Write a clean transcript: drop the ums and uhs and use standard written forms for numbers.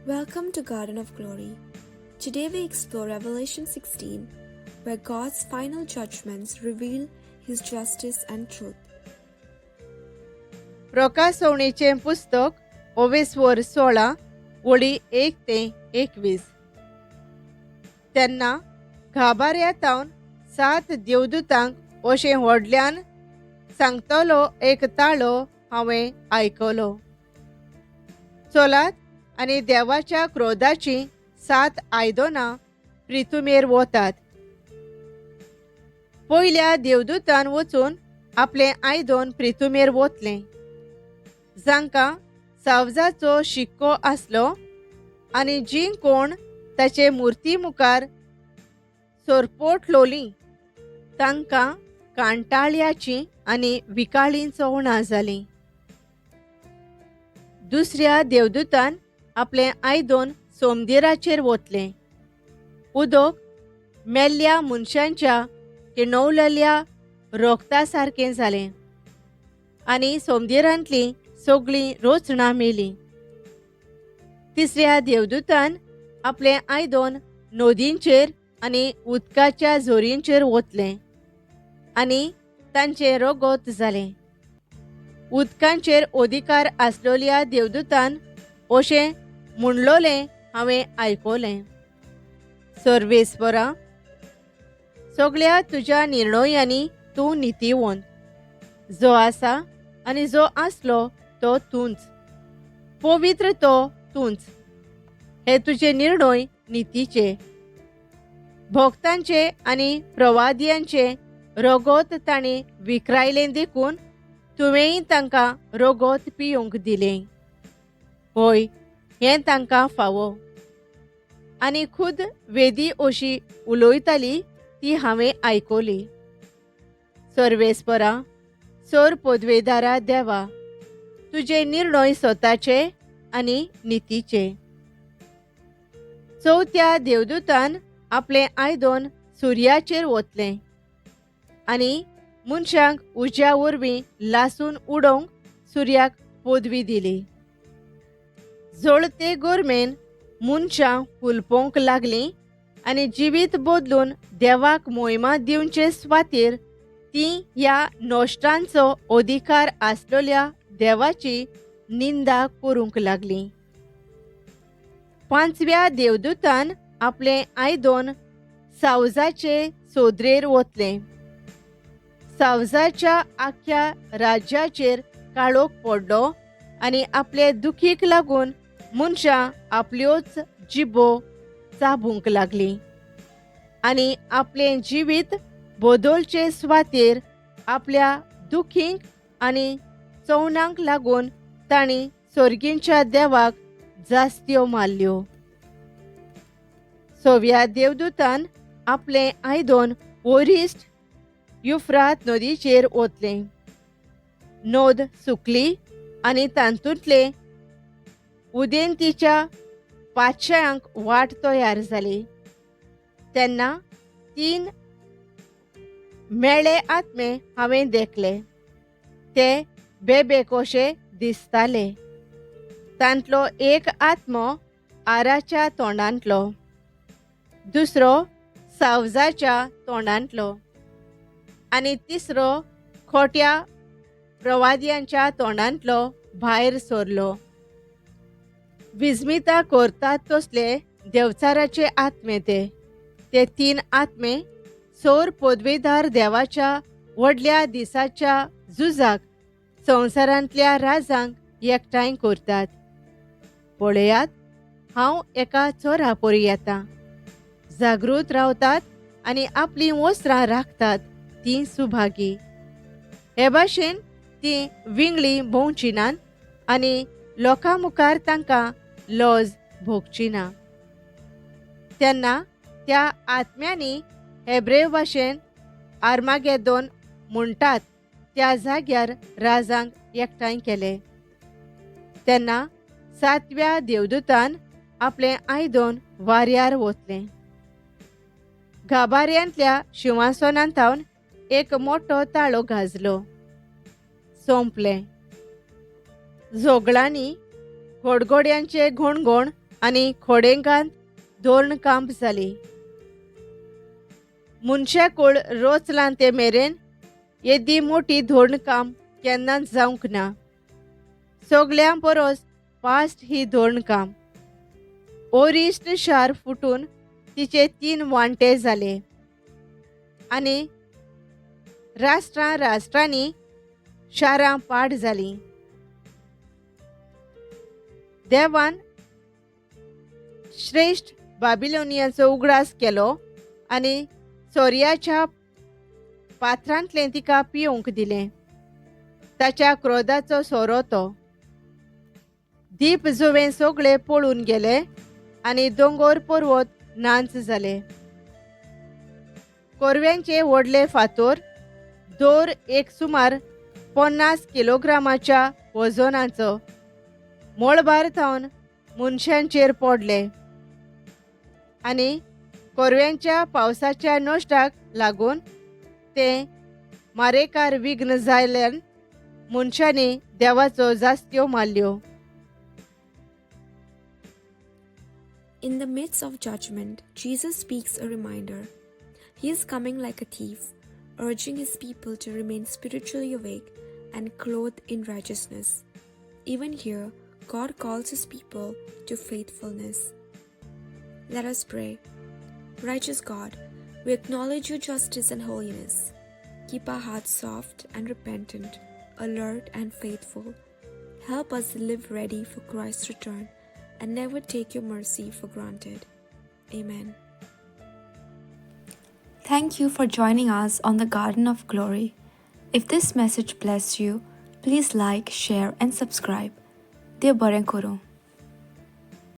Welcome to Garden of Glory. Today we explore Revelation 16, where God's final judgments reveal His justice and truth. प्रकाशवणीचें पुस्तक ओवेस्वर 16 ओळी 1 ते 21. तेन्ना घाबाऱ्या तावन 7 देवदूतांक अशें व्हडल्यान सांगतलो एक ताळो हांवें आयकलो, चलात आनी देवाच्या क्रोधाची 7 आयदनां प्रितुमेर वतात. पयल्या देवदूतान वचून आपलें आयदन प्रितुमेर वतलें, जांकां सावजाचो शिक्को आसलो आनी जीं कोण ताचे मुर्ती मुखार सोरपोटलोलीं तांकां कांटाळ्याची आनी विकाळीं चवणां जालीं. दुसऱ्या देवदूतान आपलें आयदन सोमदिराचेर वतलें, उदक मेल्ल्या मनशांच्या किणवलेल्या रोगता सारकें जालें आनी सोमदिरांतलीं सगळीं रोचणां मेलीं. तिसऱ्या देवदूतान आपलें आयदन नदींचेर आनी उदकाच्या झोरींचेर वतलें आनी तांचें रगत जालें. उदकांचेर अधिकार आसलेल्या देवदूतान अशें म्हणलोलें हांवें आयकलें, सर्वेस्वरा, सगळ्या तुज्या निर्णयांनी तूं नितीवंत, जो आसा आनी जो आसलो तो तूंच, पवित्र तो तूंच, हे तुजे निर्णय नितीचे. भक्तांचे आनी प्रवादियांचे रगत ताणें विक्रायलें देखून तुवेंय तांकां रगत पिवंक दिलें. हय, हें तांकां फावो. आनी खुद वेदी अशी उलयताली ती हांवें आयकली, सर्वेस्परा, सोर पदवेदारा देवा, तुजे निर्णय स्वताचे आनी नितीचे. चवथ्या देवदूतान आपलें आयदन सुर्याचेर वतलें आनी मनशांक उज्या वरवीं लासून उडोवंक सुर्याक पदवी दिली. जळते गोरमेन मनशां हुलपोवंक लागलीं आनी जिवीत बदलून देवाक मोहिमा दिवचे स्वातीर तीं ह्या नश्टांचो अधिकार आसलेल्या देवाची निंदा करूंक लागलीं. पांचव्या देवदूतान आपलें आयदन सावजाचे सोदरेर वतलें. सावजाच्या आख्या राज्याचेर काळोख पडलो आनी आपले दुखीक लागून मनशां आपल्योच जिबो चाबूंक लागलीं आनी आपलें जिवीत बदलचे स्वातेर आपल्या दुखींक आनी चवनांक लागून तांणी सर्गींच्या देवाक जास्त्यो मारल्यो. सव्या देवदूतान आपलें आयदन वरिश्ठ युफ्रात नदीचेर ओतलें. नद सुकली आनी तातूंतले उदेंतीच्या पातशायांक वाट तयार जाली. तेन्ना 3 मेळे आत्मे हांवें देखले, ते बेबे कशे दिसताले. तांतलो एक आत्मो आराच्या तोंडांतलो, दुसरो सावजाच्या तोंडांतलो आनी तिसरो खोट्या प्रवादियांच्या तोंडांतलो भायर सरलो. विस्मिता करतात तसले देवचाराचे आत्मे ते. ते 3 आत्मे सौर पदवेदार देवाच्या व्हडल्या दिसाच्या झुजाक संवसारांतल्या राजांक एकठांय करतात. पळयात, हांव एका चोरा परी येता. जागृत रावतात आनी आपलीं वस्त्रां राखतात तीं सुभागी. हे भाशेन तीं विंगळी भोंवची नात आनी लोकां मुखार तांकां लज भोगची ना. तेन्ना त्या आत्म्यांनी हेब्रेव भाशेन आर्मागेदोन म्हणटात त्या जाग्यार राजांक एकठांय केले. तेन्ना 7व्या देवदूतान आपलें आयदन वाऱ्यार वतलें. गाबाऱ्यांतल्या शिंवासनांतावन एक मोठो ताळो गाजलो, सोंपलें. जोगळांनी, घोडघोड्यांचे घोणघोण आनी खोडेंगांत धोरणकांप जाली. मनशाकूळ रोचलां ते मेरेन येदी मोठी धोरणकाम केन्नाच जावंक ना. सगळ्यां परस फास्ट ही धोरणकाम. ओरिश्ट शार फुटून तिचे 3 वांटे जाले आनी राष्ट्रां राष्ट्रांनी शारां पाड जालीं. देवान श्रेश्ठ बाबिलोनियाचो उगडास केलो आनी सोर्याच्या पात्रांतलें तिका पिवंक दिलें. ताच्या क्रोधाचो सोरो तो. दीप जुवें सगळे पळून गेले आनी दोंगोर पर्वत नांच जाले. कोरव्यांचे व्हडले फातोर दोर एक सुमार 50 किलोग्रामाच्या वजनाचो मळबार थावन मनशांचेर पडले आनी कोरव्यांच्या पावसाच्या नश्टाक लागून ते मारेकार विघ्न जाल्ल्यान मनशांनी देवाचो जास्त्यो मारल्यो. In the midst of judgment, Jesus speaks a reminder. He is coming like a thief, urging his people to remain spiritually awake and clothed in righteousness. Even here, God calls his people to faithfulness. Let us pray. Righteous God, we acknowledge your justice and holiness. Keep our hearts soft and repentant, alert and faithful. Help us live ready for Christ's return and never take your mercy for granted. Amen. Thank you for joining us on the Garden of Glory. If this message blessed you, please like, share and subscribe. Dev बरें करूं.